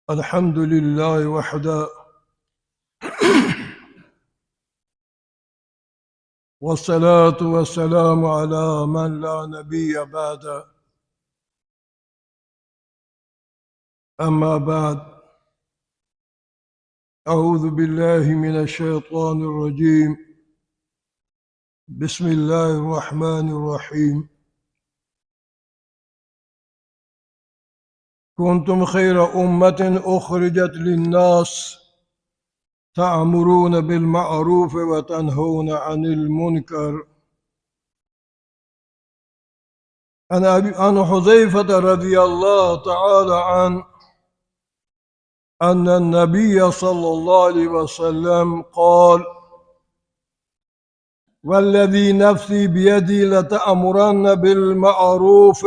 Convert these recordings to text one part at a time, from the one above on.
الحمد لله وحده، والصلاة والسلام على من لا نبي بعده. أما بعد، أعوذ بالله من الشيطان الرجيم. بسم الله الرحمن الرحيم. كنتم خير أمة أخرجت للناس تأمرون بالمعروف وتنهون عن المنكر. عن أبي، عن حذيفة رضي الله تعالى عنه أن النبي صلى الله عليه وسلم قال: والذي نفسي بيدي لتأمرن بالمعروف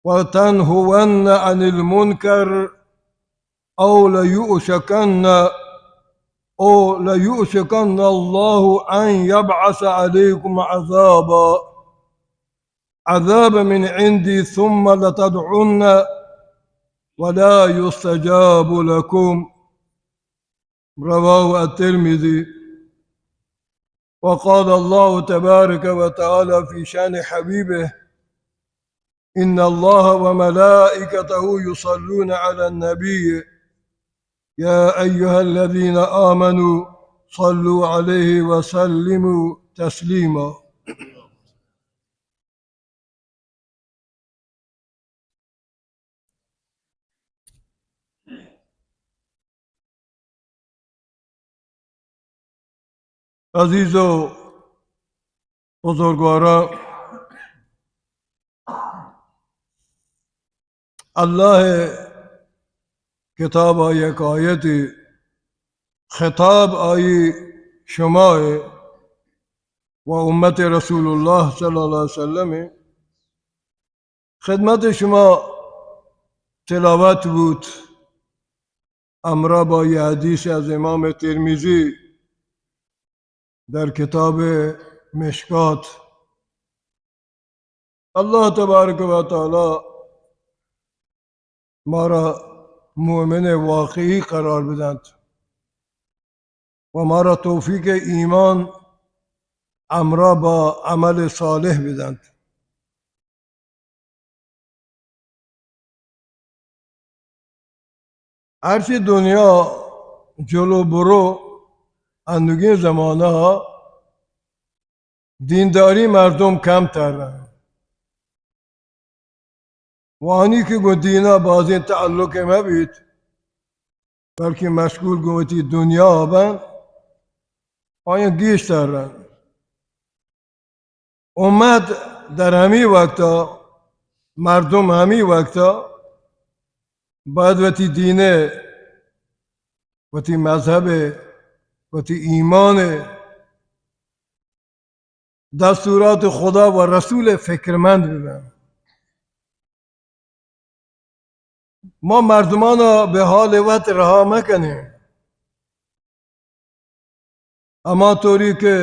ولتنهون عن المنكر أو ليوشكن، أو ليوشكن الله أن يبعث عليكم عذابا، عذابا من عندي ثم لتدعن ولا يستجاب لكم. رواه الترمذي. وقال الله تبارك وتعالى في شأن حبيبه: إن الله وملائكته يصلون على النبي، يا أيها الذين آمنوا صلوا عليه وسلموا تسليما. عزیز و بزرگواران، اللہ ءِ کتاب ءَ یک آیتے، خطاب آئی شما ءِ و امت رسول اللہ صلی اللہ علیہ وسلم ءِ خدمت شما تلاوت بوت، ہمراہ با یہ حدیث از امام ترمذی در کتاب مشکات۔ اللہ تبارک و تعالی مارا مومن واقعی قرار بدنت و مارا توفیق ایمان ہمراہ با عمل صالح بدنت۔ ہرچی دنیا جلو برو، انوگیں زمانہ دینداری مردم کم تر انت۔ و آنی کہ گوں دین ءَ بازیں تعلق مہ بیت، بلکیں مشغول گوں وتی دنیا ءَ بنت، آیاں گیشتر انت۔ امت در ہمے وقت ءَ، مردم ہمے وقت ءَ باید وتی دین ءَ، وتی مذہب ءَ، وتی ایمان ءَ، دستورات خدا و رسول ءَ فکرمند ببنت۔ ما مردمان ءَ بہ حال وت رہا مکنیں۔ ہما طوری کہ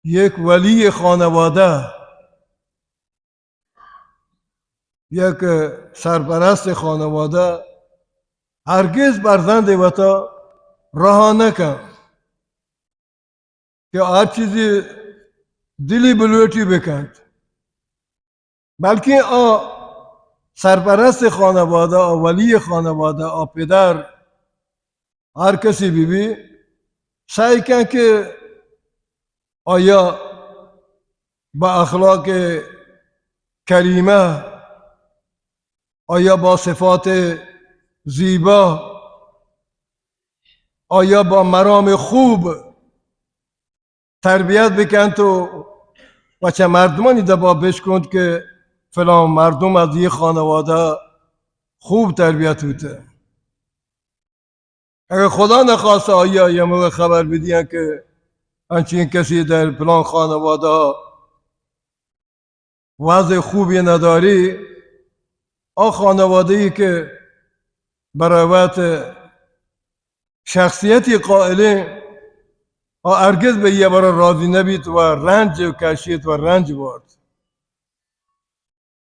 یک ولی خانوادہ، یک سرپرست خانوادہ ہرگز فرزند وتا رہا نہ کن کہ ہر چیزی دلی بلوٹی بکنت، بلکیں آ سرپرست خانوادہ، آ ولی خانوادہ، آ پدر، ہر کسی بہ بی، سعی کن کہ آیا با اخلاق کریمہ، آیا با صفات زیبا، آیا با مرام خوب تربیت بکنت و، و چہ مردمانی دپا بشکنت کہ فلان مردم از یہ خانوادہ خوب تربیت بوتہ۔ اگر خدا نخواستہ آیا یہ موقع خبر بدیاں کہ انچین کسی در فلان خانوادہ وضع خوبی نداری، آ خانوادہ‌ای کہ برای وت شخصیتی قائلیں، آ ہرگز بہ یہ برا راضی نبیت و رنج کشیت و رنج وارت۔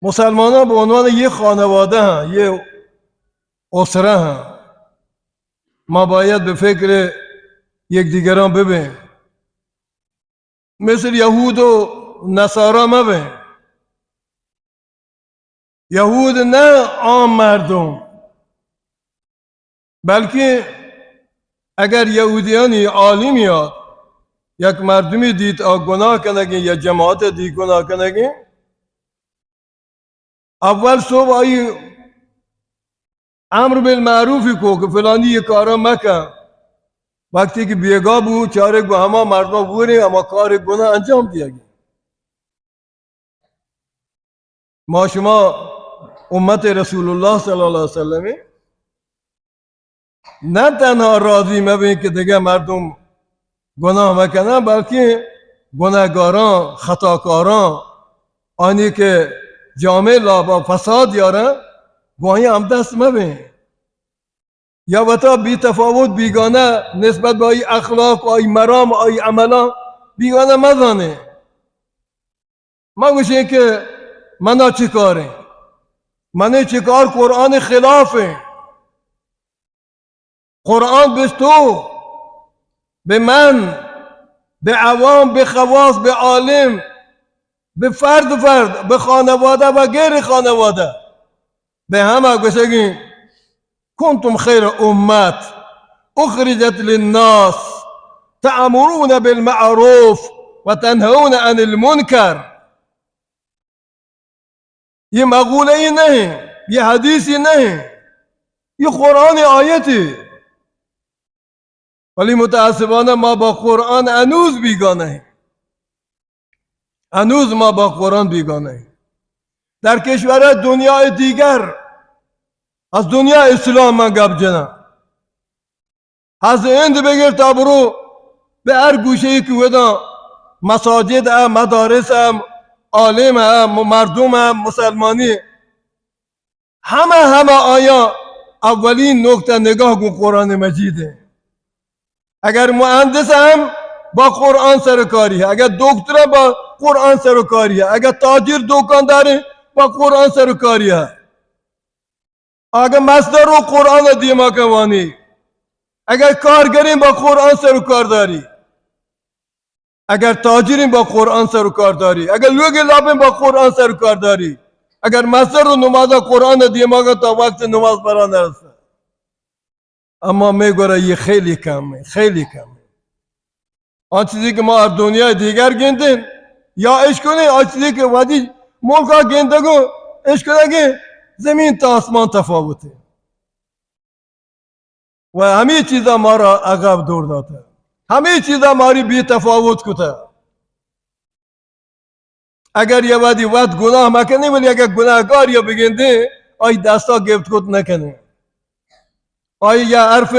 مسلمانان به عنوان یک خانواده هن، یک اسره هن. ما باید به فکر یکدیگران ببین. مثل یهود و نصارا مبین. یهود نه عام مردم، بلکه اگر یهودیانی عالمی ها یک مردمی دیت آ گناه کنگی یا جماعت دیت گناه کنگی، اول صبح آئی امر بالمعروفی کو کہ فلانی یہ کارا مکن. وقتی کہ بیگا بو، چارے گو ہما مردم بورے، ہما کار گناہ انجام دیگی. ما شما امت رسول اللہ صلی اللہ علیہ وسلم نه تنها راضی مبین که دیگه مردم گناه مکنن، بلکه گناهگاران، خطاکاران، آنی که جامعه لابا فساد یارن، گواهی هم دست مبین. یا وتا بی تفاوت، بیگانه نسبت به آئی اخلاق، آئی مرام، آئی عملان بیگانه مزانه. ما گوشیں کہ منا چی کاریں؟ منی چی کار قرآن خلافیں؟ قرآن بستو به من، به عوام، به خواص، به عالم، به فرد فرد، به خانواده و غیر خانواده، به همه گوشگی: «کنتم خیر امت اخرجت للناس تأمرون بالمعروف و تنهون عن المنکر.» یہ مقولہ ہی نہیں، یہ حدیث ہی نہیں، یہ قرآن آیت ہے. ولی متاسفانہ ما با قرآن انوز بیگانہ ہیں. انوز ما با قرآن بیگانہ ہیں. در کشور دنیا دیگر، از دنیا اسلام من گپ جناں، از ہند بگر تا برو به هر گوشه ای که ودا مساجد ء، مدارس ء، عالم ء، م-، مردم ء، مسلمانی، همه، همه آیا اولین نکته نگاه گو قرآن مجید ہے. اگر مهندس هم با قرآن سرکاری ہے، اگر دکتر با قرآن سرکاری ہے، اگر تاجر دکاندار با قرآن سرکاری ہے. اگه مزدور و قرآن دیما کوانی، اگر کارگرین با قرآن سر و کار داری، اگر تاجرین با قرآن سر و کار داری، اگر لوگ لابین با قرآن سر و کار داری، اگر مزدور و نمازا قرآن دیما تا وقت نماز برا نرسه. اما می گورا یہ خیلی کم ہے، خیلی کم ہے. آن چیزی که ما هر دنیای دیگر گندین یا اشکنین، آن چیزی که ودی ملکا گندگو اشکنگین، زمین تا آسمان تفاوته. و همی چیزا مارا عقب دور داته، همی چیزا ماری بی تفاوت کته. اگر یه ودی وت گناه مکنی، ولی اگر گناهگار یا بگندی، آئی دستا گفت کت نکنی، آئی یه حرف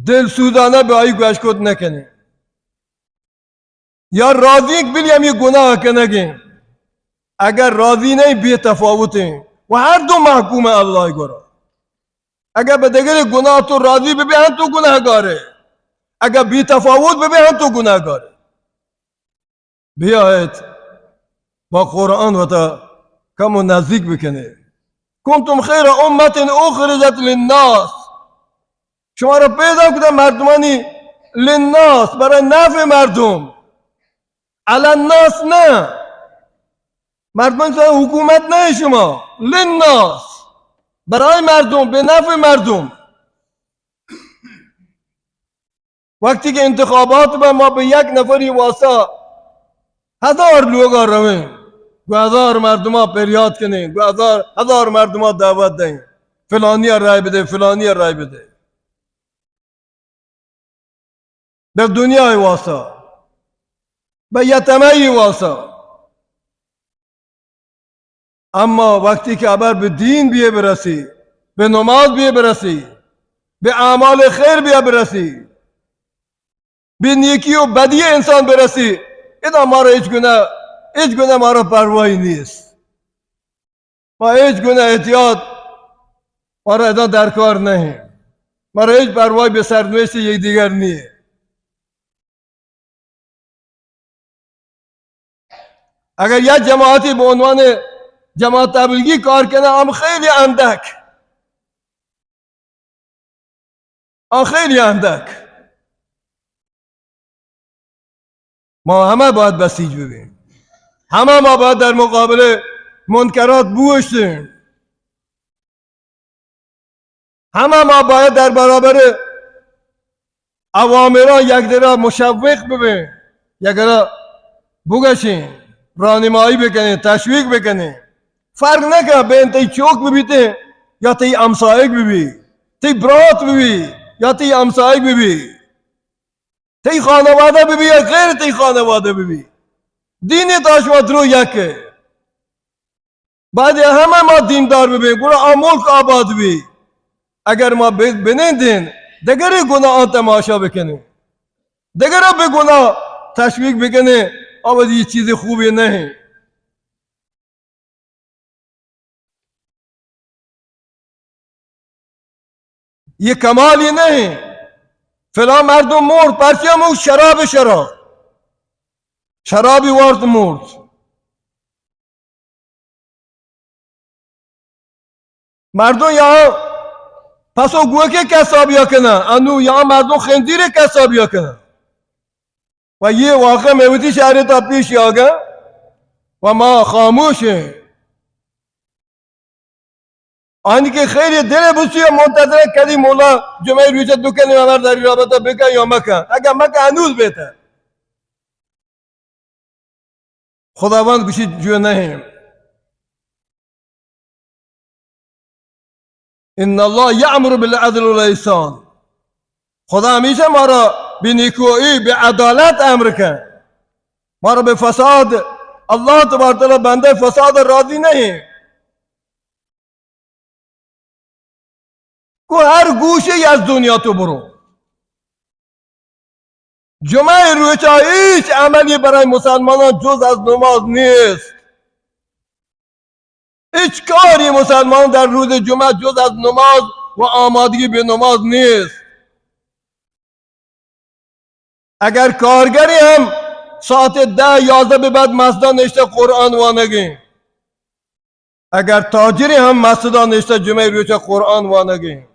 دل سوزانه به آئی گوش کت نکنی. یا راضی بلی همی گناه کنگین، اگر راضی نہیں، بی تفاوتین و هر دو محکوم اللہ گورا. اگر به دگری گناه تو راضی ببی، هم تو گناهگاره. اگر بی تفاوت ببی، هم تو گناهگاره. بیایت با قرآن وتا کم و نزدیک بکنه. کنتم خیر امت اخرجت للناس. شما را پیدا کده مردمانی، للناس، برای نفع مردم، علی الناس نه. مردمان سر حکومت نه شما، للناس، برای مردم، به نفع مردم. وقتی که انتخابات به، ما به یک نفری واسطه هزار لوگا روین، گو هزار مردما پریاد کنین، گو هزار، هزار مردما دعوت دین، فلانی رای بده، فلانی رای بده. به دنیای واسطه، به یتمهی واسطه. اما وقتی که ابر به دین بیه برسی، به نماز بیه برسی، به اعمال خیر بیه برسی، به نیکی و بدی انسان برسی، ادا مارا هیچ گونه، هیچ گونه مارا پرواهی نیست. ما هیچ گونه احتیاط مارا ادا درکار نہیں. مارا هیچ پرواهی به سرنوشت یکدیگر نیه. اگر یک جماعتی به عنوان جماعت تبلیغی کار کنه، هم خیلی اندک، هم خیلی اندک. ما همه باید بسیج ببین، همه ما باید در مقابل منکرات بوشتیم، همه ما باید در برابر اوامران یک دیگه را مشوق ببین، یک دیگه را بگشین، راهنمایی بکنین، تشویق بکنین. فرق نکنه بین تئی چوک ببیت یا تئی همسایگ ببی، تئی برات ببی یا تئی همسایگ ببی، تئی خانواده ببی یا غیر تئی خانواده ببی، دین تا شما درو یکه. باید همه ما دیندار ببین، گڑا آ ملک آباد بی. اگر ما ب-، بنندین، دگرے گناہاں تماشا بکنین، دگرے به گناہ تشویق بکنین، آ وتی چیز خوبی نہ ایں. یہ کمالی نہ ایں. فلان مردم مرد، پرچہ مو شراب، شراب، شرابی وارت مرد. مردم یا پس و گوکے قصابیا کنن، انو یا مردم خنزیرے قصابیا کنن. و یہ واقعہ میں وتی شہر تا پیش آگا و ما خاموش ہیں. آنی کہ خیلی دل بسی منتظر کدی مولا جمعہ روچ دکن امر داری رابطہ بکن یا مکن، اگر مکن انوز بہتر. خداوند گوشی جو نہ ایں. ان اللہ یأمر بالعدل والاحسان. خدا ہمیشہ مارا بہ نیکوئی، بہ عدالت امر کن. مارا بہ فساد، اللہ تبارک تعالی بندہ فساد راضی نہ ایں. کو ہر گوشے از دنیا تو برو. جمعہ روچا هیچ عملی برای مسلمانان جز از نماز نیست. هیچ کاری مسلمان در روز جمعه جز از نماز و آمادگی به نماز نیست. اگر کارگری هم ساعت ده، یازده به بعد مسجد نشته قرآن وانگی، اگر تاجری هم مسجد نشته جمعه روچ قرآن وانگی،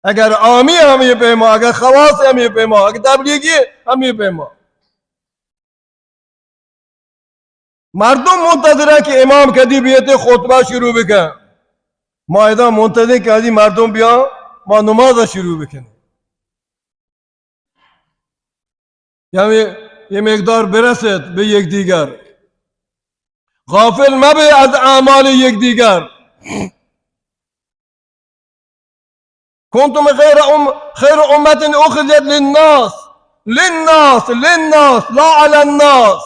اگر عامی هم یہ پیما، اگر خواص هم یہ پیما، اگر تبلیغی هم یہ پیما. مردم منتظرن کہ امام کدی بیت خطبہ شروع بکن. ما ادا منتظر کہ ادی مردم بیان، ما نماز شروع بکنیں. یعنی یہ مقدار برسد به یکدیگر. غافل مبه از اعمال یکدیگر. کنتم خیر ام-، خیر امة اخرجت للناس، للناس، للناس، لا علی الناس.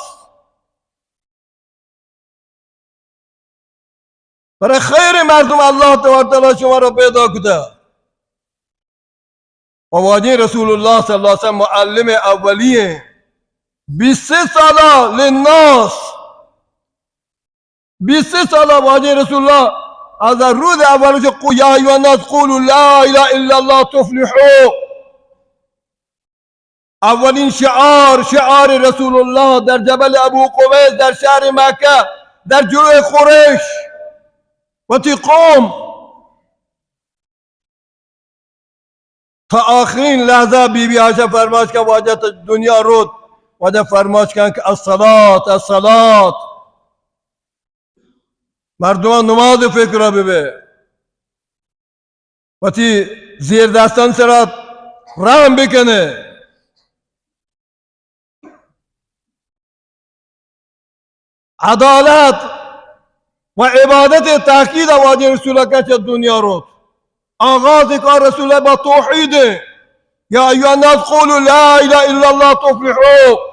برای خیر مردم اللہ تبارک و تعالی شما را پیدا کتا. و واجه رسول اللہ صلی اللہ علیہ وسلم معلم اولی ہیں. بیست سالہ للناس، بیست سالہ واجه رسول اللہ از روز اول چه قو-، یا ایها الناس قولوا لا اله الا الله تفلحوا. اولین شعار، شعار رسول اللہ در جبل ابو قبیس، در شهر مکه، در جلوی قریش، وتی قوم. تا آخرین لحظہ بی بی عائشہ فرماش کن، واجہ تا دنیا روت، واجہ فرماش کن کہ الصلاة، الصلاة. مردمان نماز فکر ببه، وتی زیر دستان سرا رحم بکنه. عدالت و عبادت تاکید واجه رسول که چه دنیا روت. آغاز کار رسول با توحید. یا ایها الناس قولوا لا اله الا الله تفلحوا.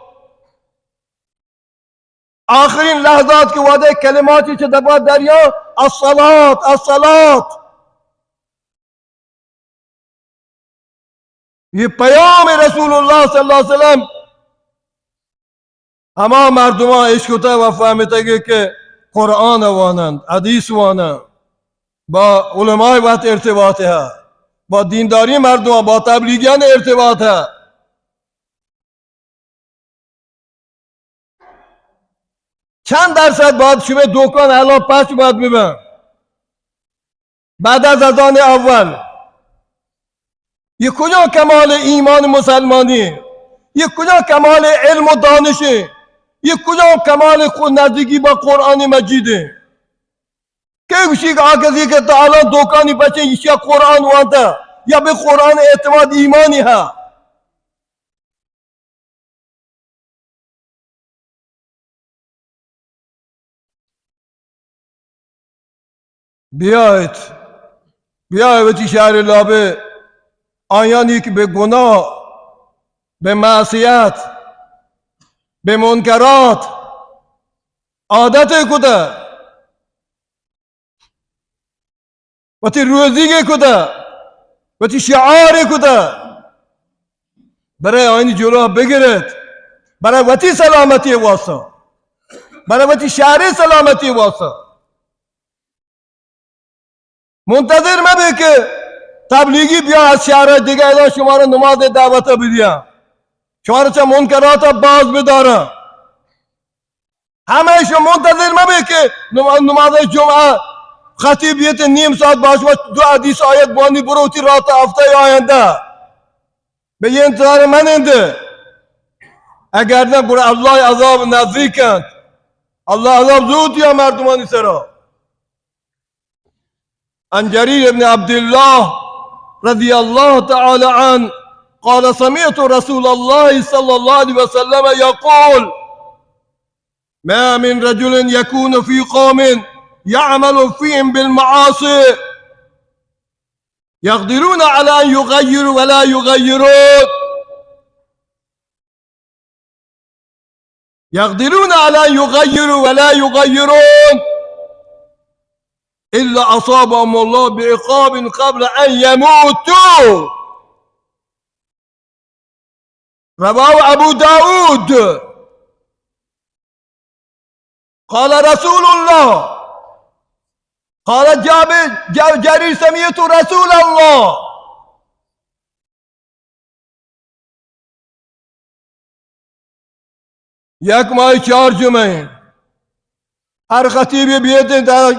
آخرین لحظات که وعده کلماتی چه دبا دریا، الصلاة، الصلاة. یہ پیام رسول اللہ صلی اللہ علیہ وسلم ہما مردمان اشکتہ و فہمتگی کہ قرآن وانند، حدیث وانند، با علماء وقت ارتباط ہے، با دینداری مردمان، با تبلیغیان ارتباط ہے. چند درصد باید شمئے دوکان الان پچ باید ببن بعد از اذان اول؟ یہ کجا کمال ایمان مسلمانی؟ یہ کجا کمال علم و دانش؟ یہ کجا کمال خود نزدیکی با قرآن مجید؟ کہ گوشی کہ آ کسی کہ تا الان دوکانی پچے ایشیا قرآن وانتا یا بہ قرآن اعتماد ایمانی ہا؟ بیایت، بیایت وتی شہر لابے آیانی کہ بہ گناہ، بہ معصیت، بہ منکرات عادت کتہ، وتی روزیگے کتہ، وتی شعارے کتہ، برای آیانی جلوہ بگرت، برای وتی سلامتی واسطہ، برای وتی شہری سلامتی واسطہ۔ منتظر مبے کہ تبلیغی بیا از شہر دیگہ ادا شمارا نماز دعوت بدیا، شمارا چہ منکرات باز بدارا۔ ہمیشہ منتظر مبے کہ نما-، نماز جمعہ خطیب بیت نیم ساعت باش وت دو حدیث آیت بانی برو وتی رات ہفتہ آیندہ۔ بہ یہ انتظار من اندے۔ اگر نہ گڑا اللہ عذاب نزدیک انت۔ اللہ عذاب زود یا مردمانی سرا۔ عن جرير بن عبد الله رضي الله تعالى عنه قال: سمعت رسول الله صلى الله عليه وسلم يقول: ما من رجل يكون في قوم يعمل فيهم بالمعاصي يقدرون على أن يغيروا ولا يغيرون، يقدرون على أن يغيروا ولا يغيرون إلا أصابهم الله بعقاب قبل أن يموتوا. رواه أبو داود. قال رسول الله، قال جابر، جا-، جرير: سمعت رسول الله. یک ماہ چار جمعہ ایں۔ ہر خطیبے بیت ایں، تا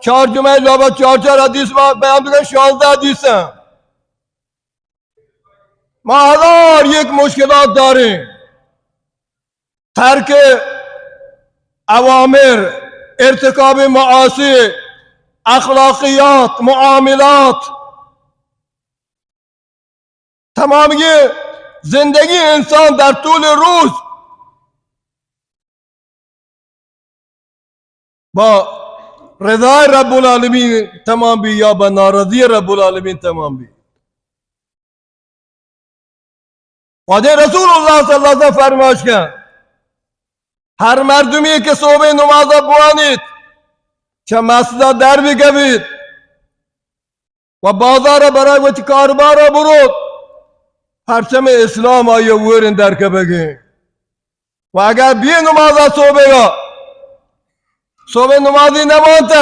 چار جمعہ لابا چار چار حدیث ما بیان بکن، شانزدہ حدیث ایں۔ ما ہزار یک مشکلات داریں۔ ترک اوامر، ارتکاب معاصی، اخلاقیات، معاملات، تمامی زندگی انسان در طول روز با رضای رب العالمین تمام بی یا با ناراضی رب العالمین تمام بی؟ واجہ رسول اللہ صلی اللہ علیہ وسلم فرماش کن، ہر مردمی کہ صبح نماز بوانیت، چہ مسجد در بکبیت، و بازار ء برای وتی کاروبار ء بروت، پرچم اسلام آئی ء ورن درکپگیں۔ و اگر بے نماز ء صوبے ء صوبے نمازی نہ وانت،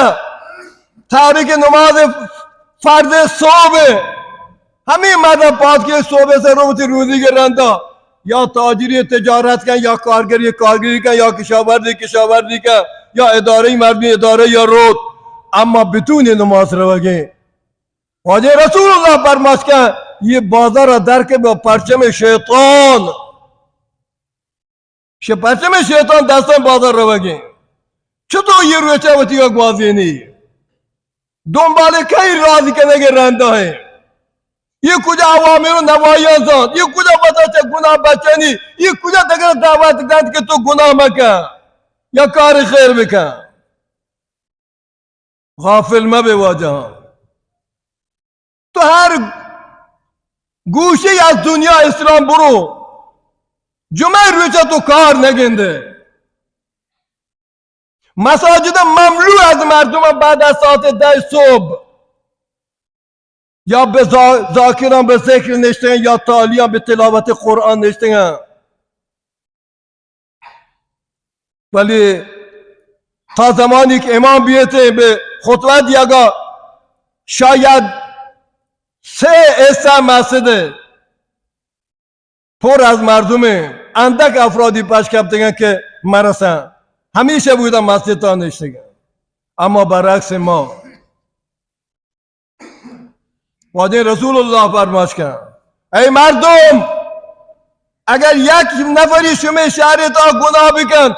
تارک نماز فرض صوبے، ہمیں مردم پاد کے صوبے سے رو وتی روزی کے رندا، یا تاجری تجارت کن، یا کارگری کارگری کن، یا کشاورزی کشاورزی کن، یا ادارہ مردمی ادارہ یا روت، اما بتونی نماز روگیں۔ واجہ رسول اللہ فرماش کہ یہ بازار ء در کے با پرچم شیطان، شہ پرچم شیطان دستان بازار روگیں۔ چطور یہ روچہ وتی کا گوازینی؟ دنبال کئی راضی کنگے رندا ہے؟ یہ کجا اوامر و نواہیان زانت؟ یہ کجا پتا چہ گناہ بچنی؟ یہ کجا دگر دعوت دنت کہ تو گناہ مکن یا کار خیر بکن؟ غافل مبے واجہاں۔ تو ہر گوشے از دنیا اسلام برو، جمعہ روچہ تو کار نگندے۔ مساجد مملو از مردم بعد از ساعت دہ صبح یا بہ ذا-، ذاکراں بہ ذکر نشتگن یا تالیاں بہ تلاوت قرآن نشتگن۔ ولی تا زمانی کہ امام بیتے بہ خطبہ دیگا، شاید سے حصہ مسجد پر از مردمیں، اندک افرادی پش کپتگن کہ مرسن۔ ہمیشہ بوتاں مسجد ءَ نشتگ۔ اما برعکس ما، واجہ رسول اللہ فرماش کن، اے مردم، اگر یک نفری شمے شہر ءِ تہا گناہ بکنت،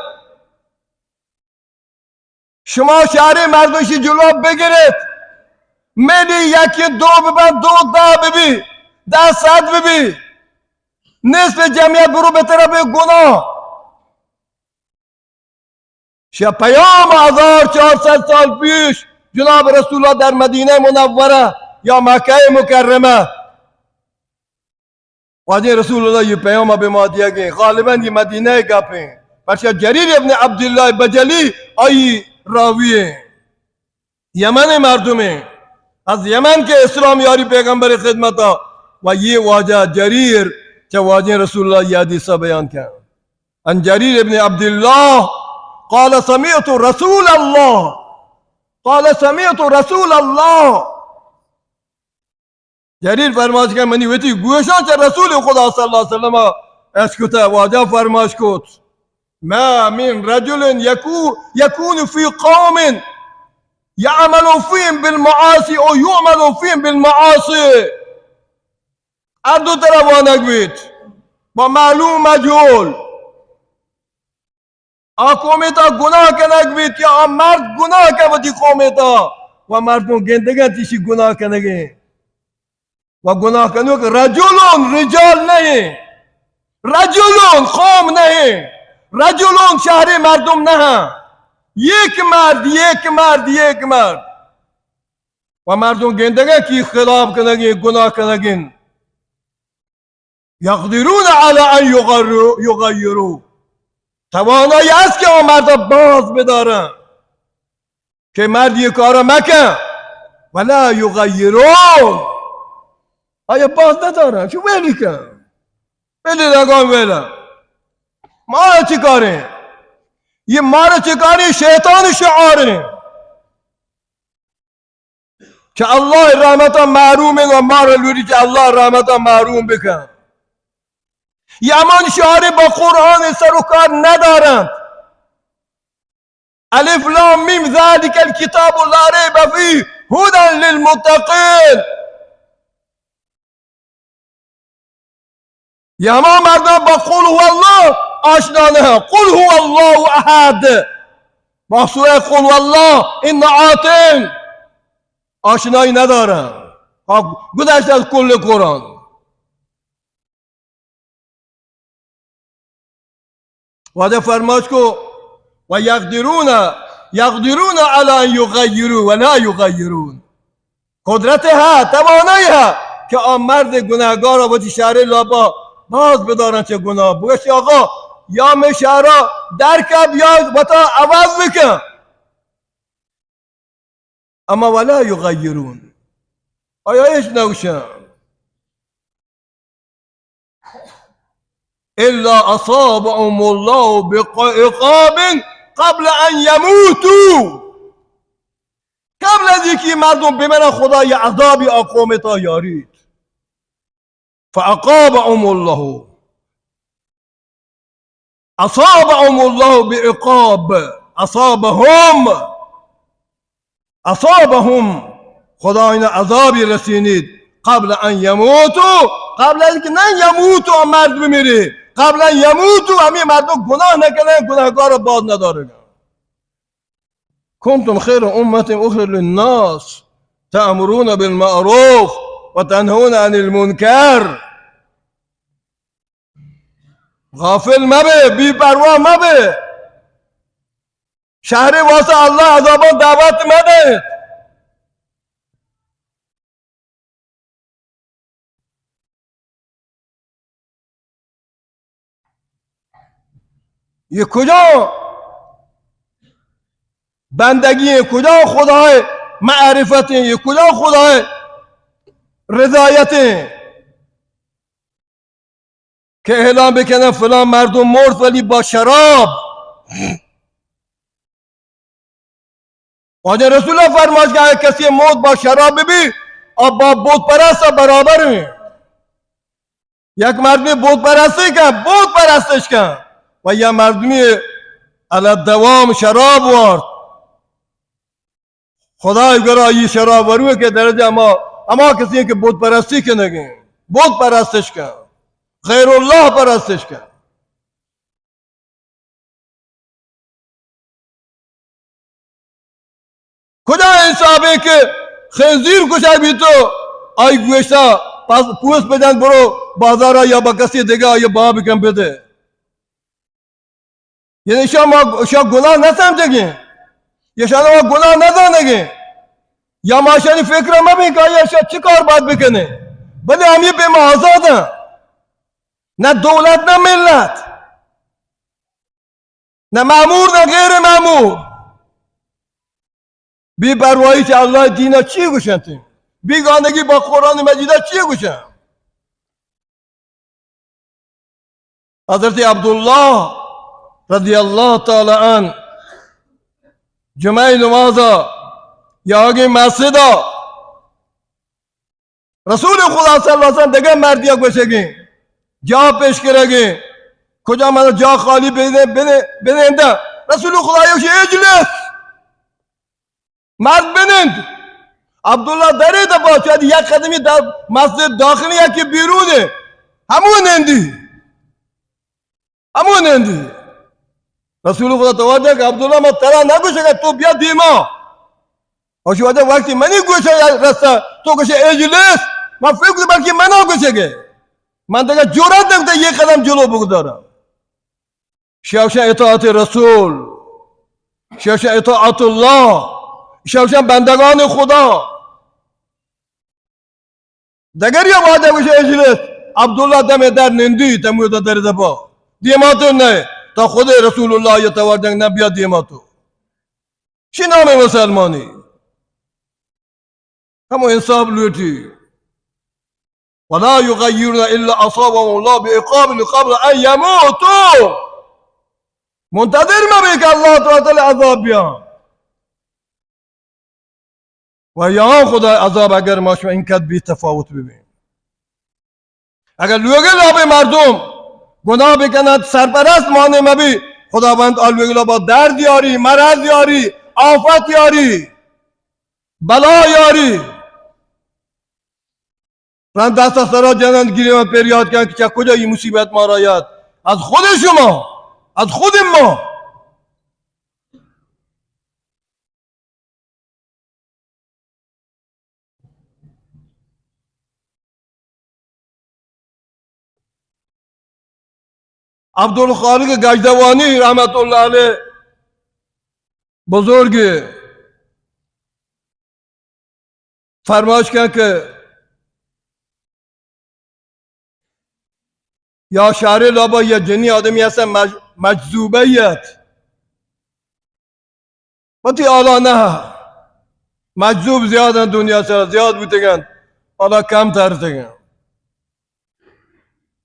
شما شہر ءِ مردم شی جلو بگرت، ملی یکی دو ببن، دو دہ ببی، دہ صد ببی، نصف جمعیت برو بہ طرف گناہ۔ شہ پیام ہزار چار صد سال پیش جناب رسول اللہ در مدینہ منورہ یا مکہ مکرمہ، واجہ رسول اللہ یہ پیام بہ ما دیگ ایں۔ غالباً یہ مدینہ گپ ایں، پرچہ جریر ابن عبداللہ بجلی آئی راوی ایں، یمن مردم ایں، از یمن کہ اسلام یاری پیغمبر خدمتا، و یہ واجہ جریر چہ واجہ رسول اللہ یہ حدیثہ بیان کن۔ عن جرير بن عبد الله قال سمعت رسول الله، قال سمعت رسول الله۔ جریر فرماش کہ منی وتی گوشاں چہ رسول خدا صلی اللہ علیہ وسلم اشکتہ، واجہ فرماش کت، ما من رجل يكو-، يكون في قوم يعمل فيهم بالمعاصي أو يعمل فيهم بالمعاصي۔ ہر دو طرح وانگ بیت، با معلوم مجہول۔ آ قومے تا گناہ کنگ بیت یا آ مرد گناہ کن وتی قومے تا، و مردم گندگن تیشی گناہ کنگیں۔ و گناہ کنوک رجلون، رجال نہیں، رجلون قوم نہیں، رجلون شہر مردم نہ، یک مرد، یک مرد، یک مرد۔ و مردم گندگن کہ خلاف کنگیں، گناہ کنگیں۔ يقدرون على أن يغيروا، يغيروا۔ توانائی است کہ آ مرد باز بدارن کہ مرد یہ کارا مکن۔ ولا يغيرون۔ آیا باز ندارن، چو ویلی کن۔ ویلی لگان ویلا۔ مارا چی کاریں؟ یہ مارا چی کاریں؟ شیطان شعاریں۔ چہ اللہ رحمتا محروم انت و مارا لوٹی چہ اللہ رحمتا محروم بکن۔ یہ ہمان شعار با قرآن سر و کار ندارنت۔ الف لام میم ذلك الكتاب لا ريب فيه هدى للمتقين۔ یہ ہما مردم با قل هو اللہ آشنا نہ، قل هو اللہ احد، با سورہ قل هو اللہ، انا اعطینا، آشنائی ندارہ۔ آ گذشت از کل قرآن۔ واجہ فرماش کو، و یقدرون، یقدرون علی ان یغیروا و لا یغیرون۔ قدرت ہا، توانائی ہا کہ آ مرد گناہگار وتی شہر لاپا باز بدارن چہ گناہ۔ بگشی آقا، یا میں شہرا در کپ یا وتا عوض بکن۔ اما ولا یغیرون، آیا ہچ نگوشن۔ الا اصابهم الله بعقاب قبل ان يموتوا، قبل از اینکہ مردم بمرن خدا یہ عذابی آ قوم تا یاریت۔ فعاقبهم الله، اصابهم الله بعقاب، اصابهم، اصابهم، خدا اینا عذابی رسینیت، قبل ان یموتوا، قبل از اینکہ نہ یموتوا، مرد بمیری، قبل ان یموتوا، ہمیں مردم گناہ نکنن، گناہگار باز ندارن۔ کنتم خیر امة اخرجت للناس تأمرون بالمعروف و تنهون عن المنکر۔ غافل مبے، بے پرواہ مبے۔ شہر واسطہ اللہ عذاباں دعوت مدے۔ یہ کجا بندگی ہیں، کجا خدائے معرفت ہیں، یہ کجا خدائے رضایت ہیں؟ کہ اعلان بکنن فلان مردم مرد ولی با شراب۔ واجہ رسول اللہ فرماش کہ اگر کسی موت با شراب ببی، آ با بت پرست برابر ہیں۔ یک مردمی بت پرستی کن، بت پرستش کن، و یا مردمی علی الدوام شراب وارت. خدای گرا یہ شراب وروے کے درجہ ما، ہما کسی کہ بت پرستی کنگیں، بت پرستش کن، غیر اللہ پرستش کن. کجا انصاف ہے کہ خنزیر کشا بھی تو آئی گوشتا پس-، پوست بدن برو بازارا یا با کسی دیگا یا با بکن بدے. یعنی شما، شما گناہ نہ سمجھگیں، یا شما گناہ نہ زانگیں، یا ما شانی فکر مبیں کہ آیا شما چی کار باید بکنے، بلے ہمیں پہ ما آزاد ہیں. نہ دولت نہ ملت، نہ مامور نہ غیر مامور. بے پرواہی چہ اللہ دینا چی گوشنت؟ بیگانگی با قرآن مجیدا چی گوشن؟ حضرت عبداللہ رضی اللہ تعالی عنہ جمعہ نمازا یا آگے مسجدا رسول خدا صلی اللہ علیہ وسلم دگہ مردیا گوشگیں، جا پیش کرگیں، کجا من جا خالی بنے-، بنے-، بنندہ. رسول خدا یوشی اجلس، مرد بنند. عبداللہ درے دپا چاہتی یک قدمی در مسجد داخلی ہے کہ بیرون ہے، ہمو نندی. ہمو نندی. رسول خدا توجہ کہ عبداللہ ما ترا نہ گوشگا تو بیا دیما. اور شو وجہ وقتی منی گوشے رستہ تو گوشے اجلس، ما فکر بلکہ منا گوشگے. من دیگه جرأت نکتے یہ قدم جلو بگذارم. شوشن اطاعت رسول، شوشن اطاعت اللہ، شوشن بندگان خدا. دگریا وعدہ گوشے اجلس، عبداللہ دم در نندی، تمو در دپا. دیما تو نہ، تا خود رسول اللہ یا توار دنگ نہ بیا دیما تو. چی نام مسلمانی؟ ہمو انصاف لوٹی. ولا یغیرون الا اصابهم الله بعقاب قبل ان یموتوا. منتظر مبے کہ اللہ تعالی عذاب بیا. و یا خدا عذاب اگر ما شما انقدر بے تفاوت ببیں. اگر لوگے لابے مردم گناہ بکنند، سرپرست مانے مبی، خداوند آ لوگے لابا درد یاری، مرض یاری، آفت یاری، بلا یاری. رند دست سرا جنند گریوان پریاد کنند کہ چہ کجا یہ مصیبت مارا یاد؟ از خود شما، از خود ما. عبدالخالق گجدوانی رحمت اللہ علیہ بزرگ فرمائش کن کہ یا شہر لابا یا جنی آدمی ہستن مج-، مجذوبیت. وتی حالا نہ، مجذوب زیاد انت، دنیا سرا زیاد بوتگ انت، حالا کم تر بوتگ انت.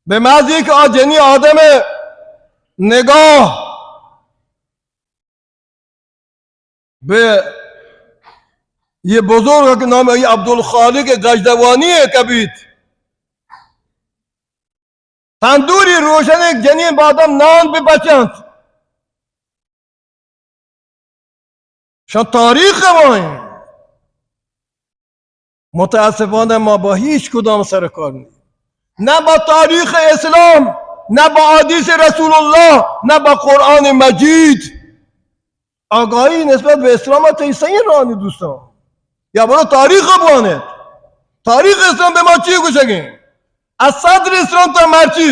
بہ محض کہ آ جنی آدم نگاہ بہ یہ بزرگ کہ نام ای عبدالخالق گجدوانی ہے کبیت، تندوری روشن ایک جنین بادم نان بہ بچنت. شان تاریخ وائیں. متاسفانہ ما با ہیچ کدام سر کار نہیں. نہ با تاریخ اسلام، نہ با حدیث رسول اللہ، نہ با قرآن مجید. آگاہی نسبت بہ اسلام ء تئی سئیں رانی دوستاں. یا برو تاریخ ء بوانیت. تاریخ اسلام بہ ما چی گوشگیں؟ از صدر اسلام تا مرچی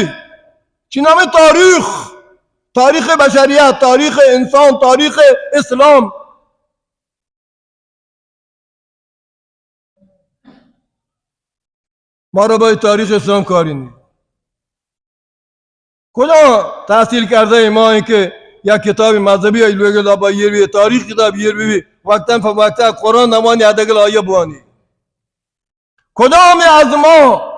چی نام تاریخ، تاریخ بشریت، تاریخ انسان، تاریخ اسلام. مارا باید تاریخ اسلام کاری نی. کجا تحصیل کرده ما این که یک کتاب مذهبی ای لوگ لابا یر بی، تاریخ کتاب یر بی، وقتا فوقتا قرآن نوانی ادگل آیا بوانی. کدام از ما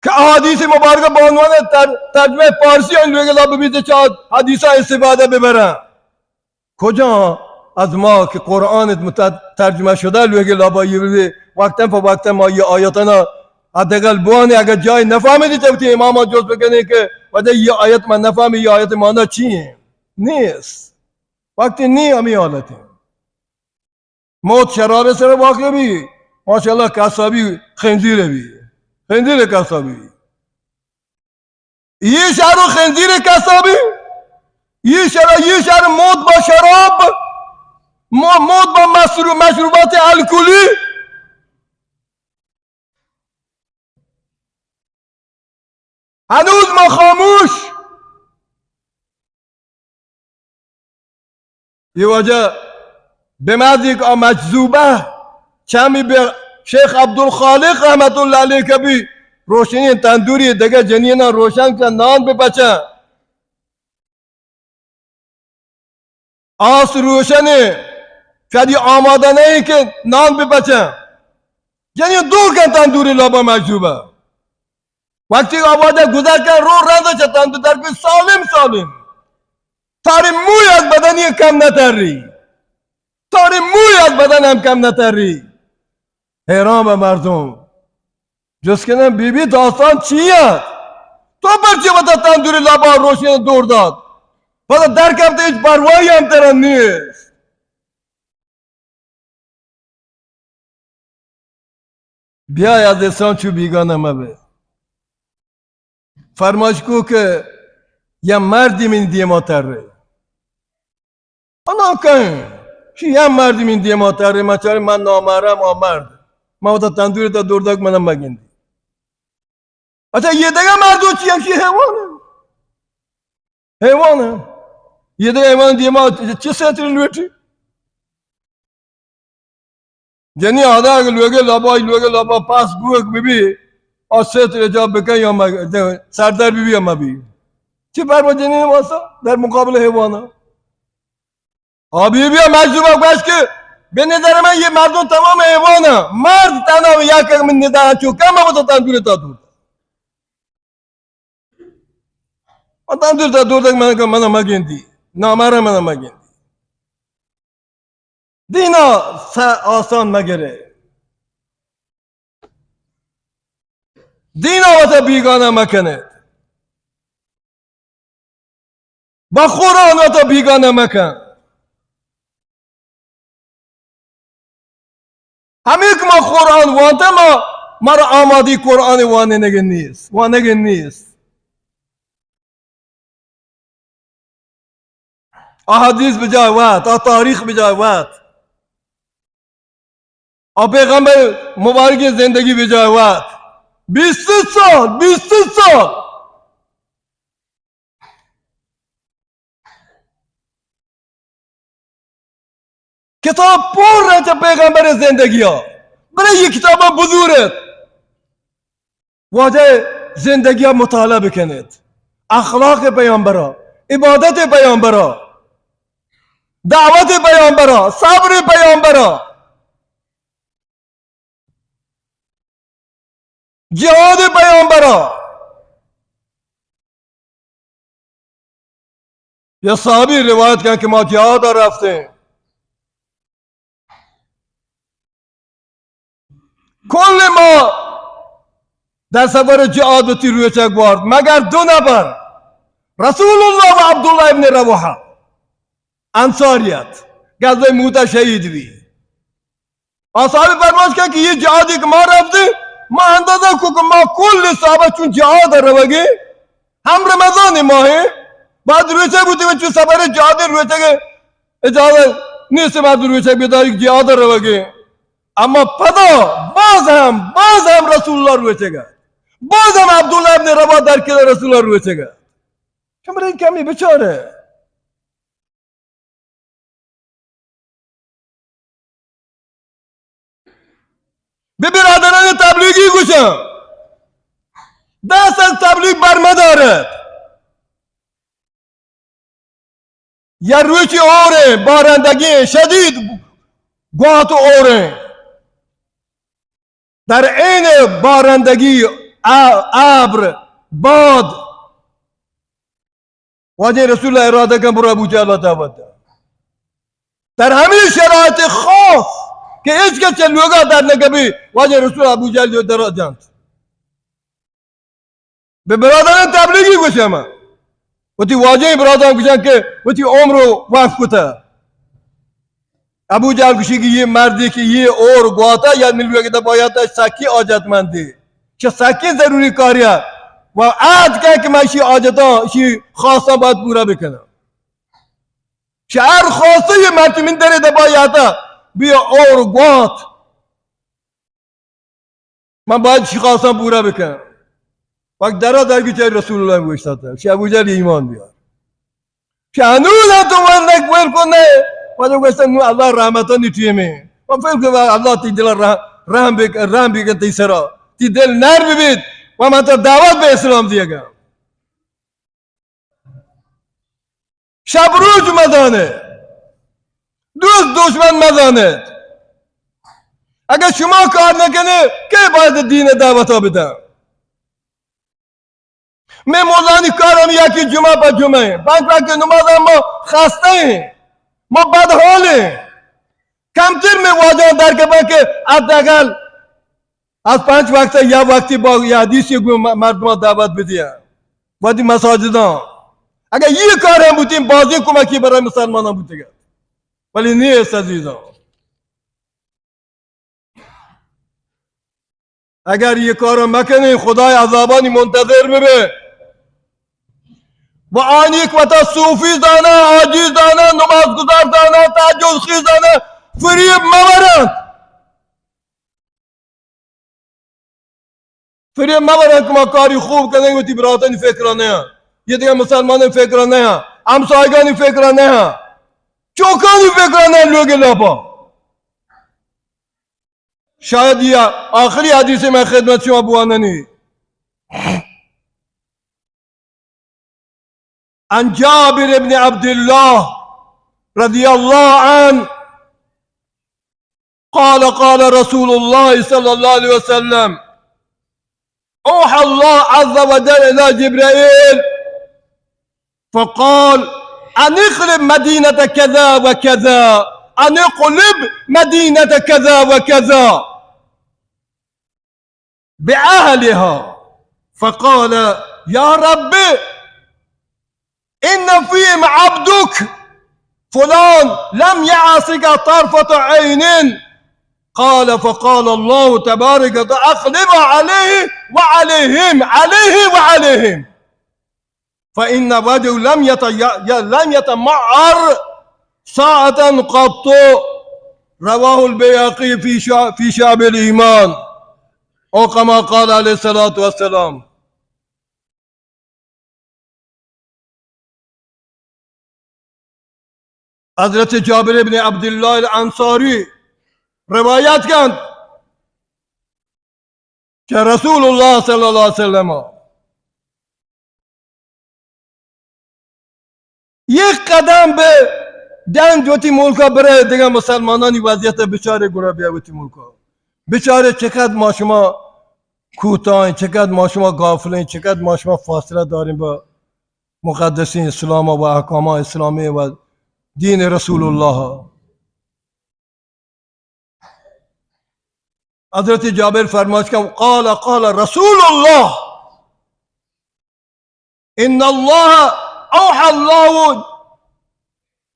که احادیث مبارکه به عنوان تر-، ترجمه فارسی این لوگ لابا بیت چه حدیثا استفاده ببرن؟ کجا از ما که قرآن مت-، ترجمه شده لوگ لابا یر بی، وقتا فوقتا ما یہ آیتانا حداقل بوانی، اگر جای نفهمیدی تو وتی اماما جست بکنی که وجه یہ آیت من نفهمی، یہ آیت مانا چی ہیں؟ نیست. وقتی نی، ہمے حالت اِنت. موت شراب سر واقع بی، ماشاءاللہ قصابی خنزیر بی، خنزیر قصابی. یہ شہر و خنزیر قصابی، یہ شہر، یہ شہر موت با شراب، مو-، موت با مشرو-، مشروبات الکلی. ہنوز ما خاموش. یہ واجہ بمازی کہ آ مجذوبہ چمی بہ شیخ عبدالخالق رحمت اللہ علیہ کبھی روشنی تندوری دگہ جنینا روشن کا نان بہ پچا. آس روشن اِنت، کدی آمادہ نہ اِنت کہ نان بہ پچا. جنین دور کن تندوری لابا مجذوبہ. وقتی آوازہ گزر کن رو رند چہ تندور در بی سالم سالم. تاری موی از بدنی کم نتری. تاری موی از بدن ہم کم نتری. حیران بہ مردم. جست کنن، بی بی داستان چی اِنت؟ تو پرچی وتا تندوری لابا روشن دور دات؟ پدا در کپت، ہچ پرواہی ہم ترا نیست. بیا از انسان چو بیگانہ مبے. فرمائش کو کہ یا مردی من دیما ترے. انا کہیں، شی یا مردی من دیما ترے، ما چارے من نامحرم آ مرد. ما وتا تندوری تا دور داک، منا مگندی. اچھا، یہ دگہ مردو چی ہم؟ شی حیوان اِنت. حیوان اِنت. یہ دگہ حیوان دیما چی سیتری لوٹی؟ جنی آدھا اگر لوگے لابا، لوگے لابا پاس بوک بی بی، اور سیتری جا بکن یا مگ-، سردار بی بی یا مبی. چی پروا جنین واسطہ در مقابل حیوانا؟ آ بی بی مجذوبہ گوشت کہ بہ نظر من یہ مردم تمام حیوان اَنت. مرد تنہا یک من نظر چو کم بوتا تندور تا دور. تندور تا دور تک من، من مگندی. نامارا من مگندی. دینا س-، آسان مگرے. دینا وتا بیگانہ مکنید. با قرآن وتا بیگانہ مکن. ہمے کہ ما قرآن وانتا، ما، مارا آمادی قرآن وانینگ نیست، وانگ نیست. آ حدیث بجائے وات، آ تاریخ بجائے وات. آ پیغمبر مبارک زندگی بجائے وات. بیست سال، بیست سال. کتاب پر اِنت چہ پیغمبر زندگی ءَ. بلے یہ کتاباں بزورت. واجہ زندگی ءَ مطالعہ بکنت. اخلاق پیغمبر ءَ، عبادت پیغمبر ءَ، دعوت پیغمبر ءَ، صبر پیغمبر ءَ، جہاد پیغمبر ءَ. یا صحابی روایت کن کہ ما جہاد ءَ رفتیں. کل ما در سفر جہاد وتی روچگ وارت، مگر دو نفر، رسول اللہ و عبداللہ ابن رواحہ، انصاری ات، غزوہ موتہ شہید بی. آ صحابی فرمائش کرد کہ یہ جہادی کہ ما رفتیں، ما اندازہ کو کہ ما کل صحابہ چون جہاد ءَ روگیں، ہم رمضان ماہ ایں، بعد روچہ بوتیں و چون سفر جہاد روچگ اجازت نیست، ما روچہ بداری جہاد ءَ روگیں. اما پدا باز ہم، باز ہم رسول اللہ روچگ ات، باز ہم عبداللہ ابن رواحہ در کنار رسول اللہ روچگ ات. شمرے کمی بچارے. بہ برادران تبلیغی گوشاں، دست از تبلیغ برمدارت. یا روچی ہوریں، بارندگی شدید، گوات و ہوریں. در عین بارندگی، آ-، ابر، باد، واجہ رسول اللہ ارادہ کن برو ابو جہل ءَ دعوت دات. در ہمے شرایط خاص کہ ہچ کس چہ لوگا در نہ کپی، واجہ رسول ابو جہل جو در جانت. بہ برادران تبلیغی گوشاں ما، وتی واجہیں براتاں گوشاں کہ وتی عمر وقف کتہ۔ ابو جہل گوشی کہ یہ مردی کہ یہ اور گواتا یا ملوے کہ دپا یاتا سکی حاجت مندی، چہ سکی ضروری کاریا و عہد کہ کہ من اشی حاجتاں، اشی خواستاں باید پورا بکناں۔ چہ ہر خواستے یہ مرد من درے دپا یاتا بیا اور گوات۔ من باید شی خواستاں پورا بکناں۔ وقت درا درگی چہ رسول اللہ گوشتا تھا، شی ابو جہل ایمان بیار۔ شی انوز تو ورنک ول کو نہ۔ واجہ گوشتا نو اللہ رحمتانی ٹیمے۔ و فکر کہ اللہ تی دل رحم، رحم بک، رحم بکن تی سرا۔ تی دل نرم بیت و من تو دعوت بہ اسلام دیگا۔ شپ روچ مزانت، دوست دشمن مزانت۔ اگہ شما کار نکنے، کئے باید دین دعوتا بدن؟ مئے مولانی کار ہم یکی جمعہ پہ جمعہ ایں۔ پنچ وقت نماز ہم ما خستہ ایں، ما بدحال ایں۔ کمتر مئے واجہاں در کپن کہ حداقل از پنچ وقت یا وقتی با یا حدیثی گوں م-، مردماں دعوت بدیاں۔ وتی مساجداں۔ اگہ یہ کار ہم بوتیں، بازیں کمکی برای مسلماناں بوتگا۔ ولی نیست عزیزاں۔ اگر یہ کار مکنیں، خدای عذابانی منتظر ببے۔ و آنی کہ وتا صوفی زاناں، حاجی زاناں، نماز گزار زاناں، تہجد خیز زاناں، فریب مورنت۔ فریب مورنت کہ ما کاری خوب کنیں، وتی براتانی فکرا نہ، یہ دگہ مسلمانانی فکرا نہ، ہمسایگانی فکرا نہ، چوکانی فکرا نہ، لوگ لاپا۔ شاید یہ آخری حدیث میں خدمت شما بواننی۔ عن جابر بن عبد الله رضي الله عنه قال: قال رسول الله صلى الله عليه وسلم: أوحى الله عز وجل إلى جبرائيل فقال: أن اقلب مدينة كذا وكذا، أن اقلب مدينة كذا وكذا بأهلها. فقال: يا رب، إن فيهم عبدك فلان لم يعصك طرفة عين. قال: فقال الله تبارك وتعالى: أقلب عليه وعليهم، عليه وعليهم. فإن وجهه لم يت-، ي-، لم يتمعر ساعة قط. رواه البيهقي في شع-، في شعب الإيمان. أو كما قال عليه الصلاة والسلام. حضرت جابر ابن عبداللہ الانصاری روایت کنت کہ رسول اللہ صلی اللہ علیہ وسلم یک قدم بہ ڈنڈ وتی ملکا برئے، دگہ مسلمانانی وضعیت بچارے، گڑا بیا وتی ملکا بچارے چقدر ما شما کوتاہیں، چقدر ما شما غافلیں، چقدر ما شما فاصلہ داریں با مقدسیں اسلام و احکام اسلامی و دین رسول اللہ۔ حضرت جابر فرمائش کہ قال، قال رسول اللہ، ان اللہ اوحى الله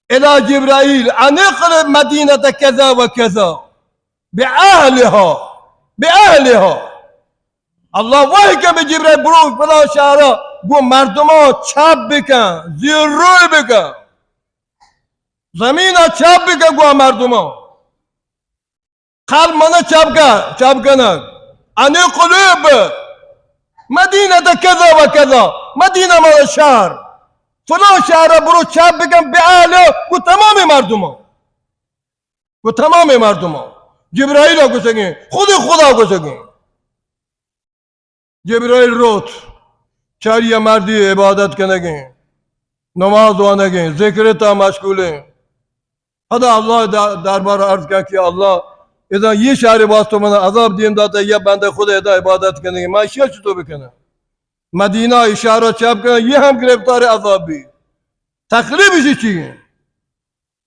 الى جبرائيل ان اقلب مدينة كذا وكذا بأهلها، بأهلها. اللہ وحی کہ بہ جبرائیل، برو فلان شہرا گوں مردماں چپ بکن، زیر روی بکن، زمین چپ بکن گوں مردماں. قال من چپ کن، چپ کنگ. ان اقلب مدينة كذا وكذا، مدینہ مانا شہر، فلان شہرا برو چپ بکن، بأهلها، گوں تمام مردماں. گوں تمام مردماں. جبرائیل گوشگیں، خود خدا گوشگیں. جبرائیل روت، چاری مردی عبادت کنگیں، نماز وانگیں، ذکر تا مشغولیں. پدا اللہ دا-، دربار عرض کن کہ اللہ، اذا یہ شہر واسطہ من عذاب دیم داتا، یا بندہ خود ادا عبادت کنگیں، ما اشیا چطور بکنم؟ مدینہ اشارہ چپ کن، یہ ہم گرفتار عذاب بی. تکلیف اسی چی ہیں؟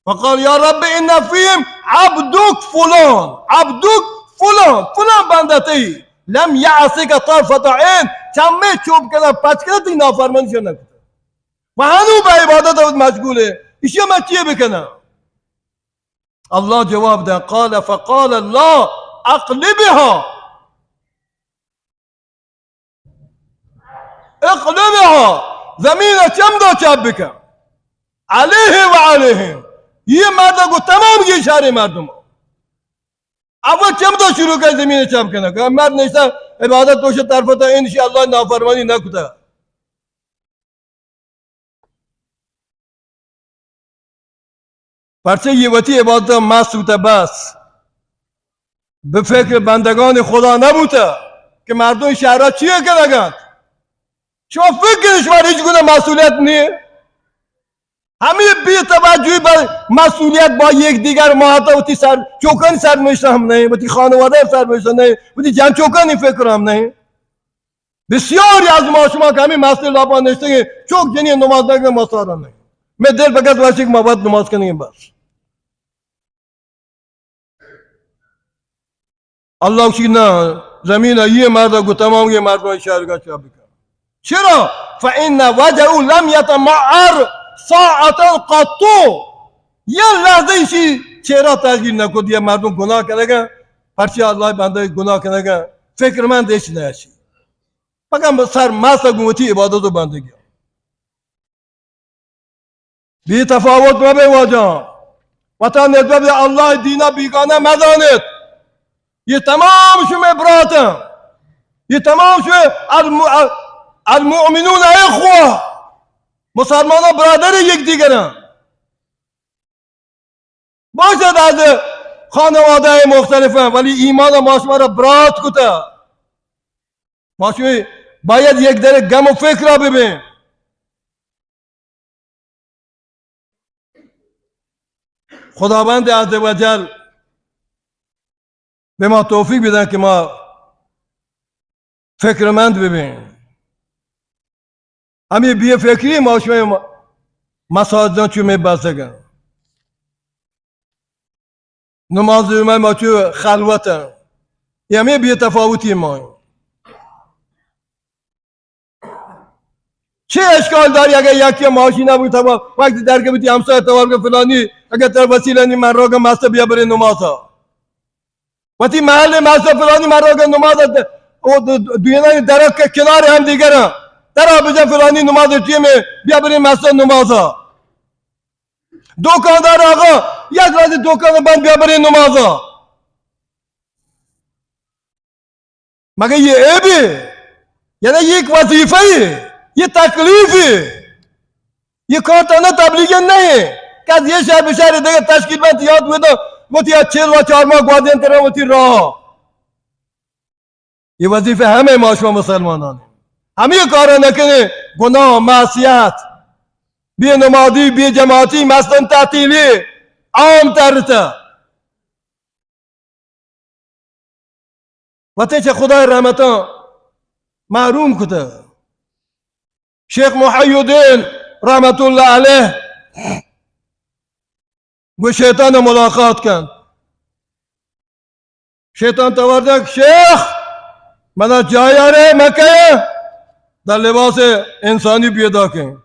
فقال يا رب إن فيهم عبدك فلان، عبدك فلان، فلان بندہ تئی لم يعصك طرفة عين، چمے چوب کنا پچ کنا تئی نافرمانی شر نکتا. و ہنو بہ عبادت وت مشغول ہے، ایشی من چی بکناں؟ اللہ جواب دے، قال فقال اللہ اقلبها، اقلبها، زمین چم دو چپ بکن، علیہ و علیہ، یہ مردہ گو تمام یہ شہر مردم، اول چم دو شروع کن زمین چپ کن، کہ مرد نشتہ عبادت توش طرف تا، انشاءاللہ نافرمانی نہ کتا۔ پرچہ یہ وتی عبادت مست بوتہ بس، بہ فکر بندگان خدا نہ بوتہ کہ مردم شہرا چی کنگ انت۔ شما فکر، شما ہچ گناہ مسئولیت نہیں۔ ہمیں بے توجہی بہ مسئولیت با یک دیگر، ما حتی وتی سر چوکانی سر نوشتہ ہم نہیں، وتی خانوادہ سر نوشتہ نہیں، وتی جن چوکانی فکر ہم نہیں۔ بسیاری از ما شما کہ ہمیں مسجد لاپا نشتگیں، چوک جنی نماز نکنگ ما سارا نہیں۔ میں دل بگت واشک ما وقت نماز کنگیں بس۔ اللہ گوشی نہ، زمین یہ مرد گو تمام یہ مردم شہر کا چاپ بکن۔ چرا؟ فإن وجهه لم يتمعر ساعة قط۔ یہ لحظہ اسی چہرہ تغییر نہ کو دیا، مردم گناہ کرے گا، پرچہ اللہ بندہ گناہ کرے گا، فکر مند اش نہ اشی۔ پکا سر مست گوں وتی عبادت و بندگی۔ بے تفاوت مبے واجہ۔ وتا نسبت اللہ دینا بیگانہ مزانت۔ یہ تمام شمے براتن۔ یہ تمام شمے الم-، المؤمنون اخوہ۔ مسلمانان برادر یک دیگرن۔ باشد از خانوادہ مختلف ہیں، ولی ایمان ما شما را برات کتا۔ ما شما باید یک در گم و فکر ببیں۔ خداوند عز و جل بہ ما توفیق بدن کہ ما فکرمند ببیں۔ ہمیں بے فکری ما شمئے مساجداں چو میں بزگاں۔ نماز جمعہ ما چو خلوتاں۔ یہ ہمیں بے تفاوتی ما۔ چه اشکال داری اگر یکی ماشین نبود، تمام وقتی در که بودی همسایه توار که فلانی، اگر تر وسیله نی من را که مسته بیا برین نمازا. وتی محل مسته فلانی من را که نماز است. او دو-، دو-، دوینانی درک که کنار هم دیگر هم. در آ بجا فلانی نماز ٹیم بیا برین مسته نمازا. دکاندار آقا، یک لحظه دکان بند بیا برین نمازا. مگہ یہ عیبے؟ یعنی یہ ایک وظیفہ ہے، یہ تکلیف ہے۔ یہ کار تنہا تبلیغ نہیں ہے کہ از یہ شہر بہ شہر دیگہ تشکیل بنت، یاد ہوئے تو وتی چل و چار ماہ گوادین ترا وتی راہ۔ یہ وظیفہ ہمیں ما شما مسلمانان۔ ہمیں کار نہ کریں، گناہ، معصیت، بے نمازی، بے جماعتی، مستن تعطیلی عام ترتا۔ وتی چہ خدای رحمتاں محروم کتہ۔ شیخ محی الدین رحمت اللہ علیہ گو شیطان ملاقات کن۔ شیطان توار دنت، شیخ، منا جای آرے مکہ، در لباس انسانی پیدا کن۔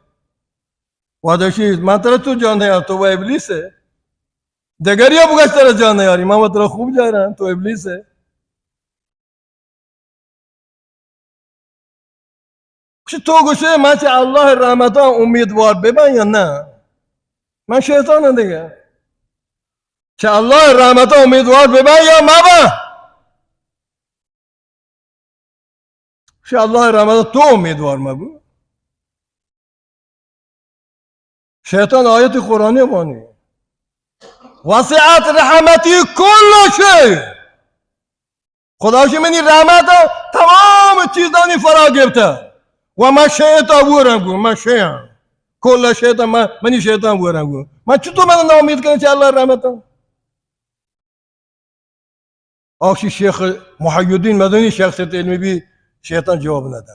وعدہ شی، من ترا تو جان نیار، تو وہ ابلیس ہے۔ دگریا بگش ترا جان نیاری، من ترا خوب جان رہا، تو ابلیس ہے۔ گوشی، تو گوشے من چہ اللہ رحمتاں امیدوار بباں یا نہ؟ من شیطان ہوں دیگہ۔ چہ اللہ رحمتاں امیدوار بباں یا مباں؟ چہ اللہ رحمتاں تو امیدوار مبو۔ شیطان آیت قرآنی وانی، وسعت رحمتی کل شیء۔ خدا شی منی رحمت تمام چیزانی فرا گرفتہ۔ و ما شئت ورم گو، ما شئ، کل شئت، ما، منی شیطان ورم گو۔ من چطور من ناامید کنم چہ اللہ رحمت؟ آخی شیخ محی الدین مدنی شخصیت علمی بی، شیطان جواب ندا۔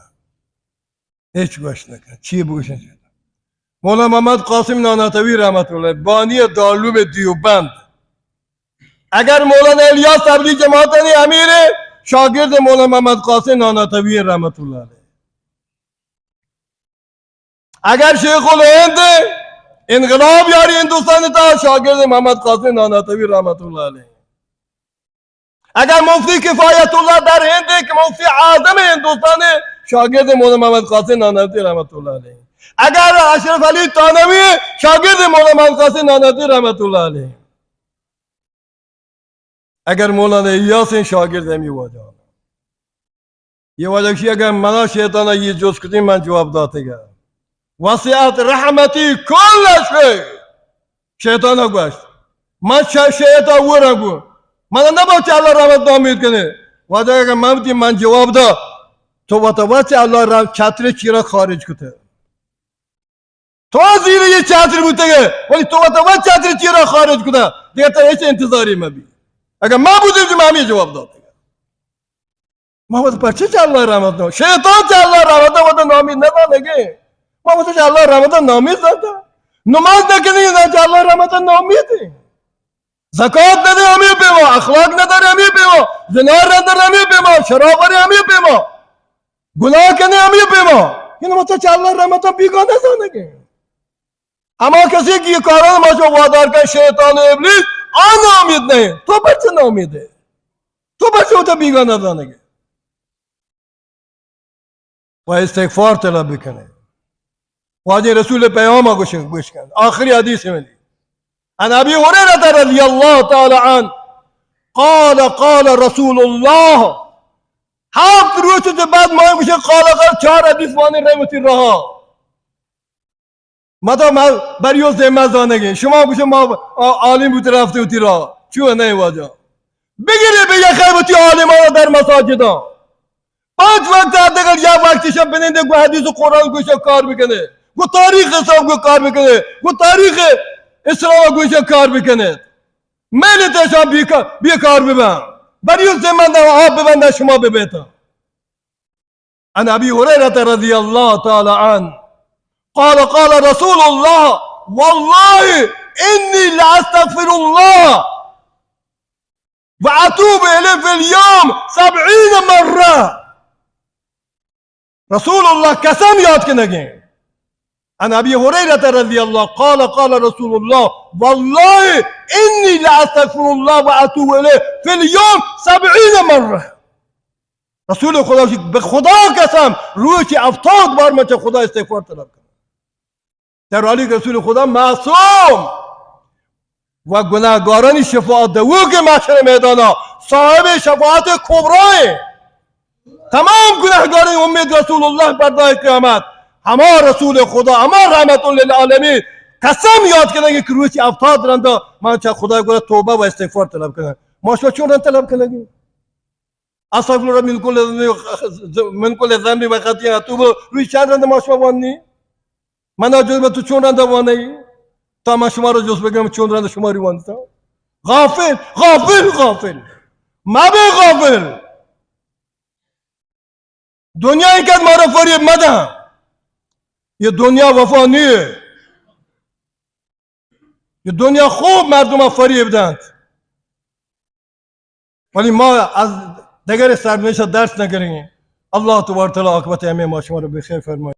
ہچ گوش نکن۔ چی بگوشن شیطان؟ مولانا محمد قاسم نانوتوی رحمت اللہ، بانی دارالعلوم دیوبند۔ اگر مولانا الیاس تبلیغ جماعتانی امیر، شاگرد مولانا محمد قاسم نانوتوی رحمت اللہ علیہ۔ اگر شیخ الہند انقلاب یاری ہندوستان تا، شاگرد محمد قاسم نانوتوی رحمت اللہ علیہ. اگر مفتی کفایت اللہ در ہند کہ مفتی اعظم ہندوستان، شاگرد مولانا محمد قاسم نانوتوی رحمت اللہ علیہ. اگر اشرف علی تھانوی، شاگرد مولانا محمد قاسم نانوتوی رحمت اللہ علیہ. اگر مولانا الیاس، شاگرد ہمی واجہ. یہ واجہ گشی، اگر منا شیطان یہ جست کتیں، من جواب داتگا. وسعت رحمتی کل شیء. شیطان گوشت، من شیء تا ورا گو، من نبا چہ اللہ رحمت نامید کنے. واجہ اگر من بوتی، من جواب دا، تو وتا وت اللہ رحمت چتر چیرا خارج کتے. تو زیر یہ چادر بوتگے، ولی تو وتا وت چادر چیرا خارج کتا، دیگه تا ہیچ انتظاری مبی. اگر ما بودیم، ما ہمی جواب داتگا. ما وت پرچے چہ اللہ رحمت نہ؟ شیطان چہ اللہ رحمت وتا ناامید نہ زانگے. ما وتا چہ اللہ رحمت ناامید زانتا. نماز نہ کنی، نہ چہ اللہ رحمت ناامید. زکات نہ دے ہمی پیما، اخلاق نہ دار ہمی پیما، زنا نہ دار ہمی پیما، شراب ورے ہمی پیما، گناہ کنے ہمی پیما. یعنی ما تو چہ اللہ رحمت بیگانہ زانگے. ہما کسی کہ یہ کاران ما چو وادار کن، شیطان و ابلیس، آ ناامید نہیں. تو پرچے ناامید ہے؟ تو پرچے ہوتا بیگانہ زانگے؟ و استغفار طلب بکنے. واجہ رسول پیام گوش، گوش کن. آخری حدیث میں دی. عن ابی ہریرہ رضی اللہ تعالی عنہ قال قال رسول اللہ. ہفت روچ سے بعد ما گوش، قال قال، چار حدیث وانے رحمتی رہا. ما تو ما بریو ذمہ زانگے. شما گوشے ما آ-، عالم بوت رفتے ہوتی راہ. چو نہیں واجہ. بگرے بہ یخے وتی عالمانا در مساجداں. پنچ وقت ء دگہ یک وقت شب بنندے، گو حدیث و قرآن گوشے کار بکنے. گو تاریخ حساب گو کار بکنے. گو تاریخ اسلام گوشے کار بکنے. میل تے شما بیکا-، بیکار ببن. بریو ذمہ دار آپ ببندن، شما ببیتن. عن ابی ہریرہ رضی اللہ تعالی عنہ قال قال رسول اللہ واللہ انی لاستغفر اللہ واتوب الیہ فی الیوم سبعین مرہ. رسول اللہ قسم یاد کنگیں. عن ابی ہریرہ رضی اللہ قال قال رسول اللہ واللہ انی لاستغفر اللہ واتوب الیہ فی الیوم سبعین مرہ. رسول خدا گوشت، بہ خدا قسم، روچی ہفتاد بار من چہ خدا استغفار طلب کنم. در حالی کہ رسول خدا معصوم و گناہگارانی شفاعت دوک محشر میدانا، صاحب شفاعت کبرا ایں. تمام گناہگارانی امید رسول اللہ پردہ قیامت. ہما رسول خدا، ہما رحمت للعالمین قسم یاد کنگی کہ روچی ہفتاد رندا من چہ خدا گورا توبہ و استغفار طلب کنم. ما شما چون رند طلب کنگی؟ استغفر الله من کل ذنب، من کل ذنب و خطیئة اتوب. روچ چند رند ما شما وانی؟ من جز تو چون رند وانی؟ تا ما شما را جز بگم چون رند شما ری وانتا؟ غافل، غافل، غافل. ما بے غافل. دنیا اینقدر ما را فریب مدن. یہ دنیا وفا نیه. یہ دنیا خوب مردم فریب دنت. ولی ما از دگر سرنوشت درس نگریں. اللہ تبارک و تعالی عاقبت ہمیں ما شما رو بخیر فرمائے.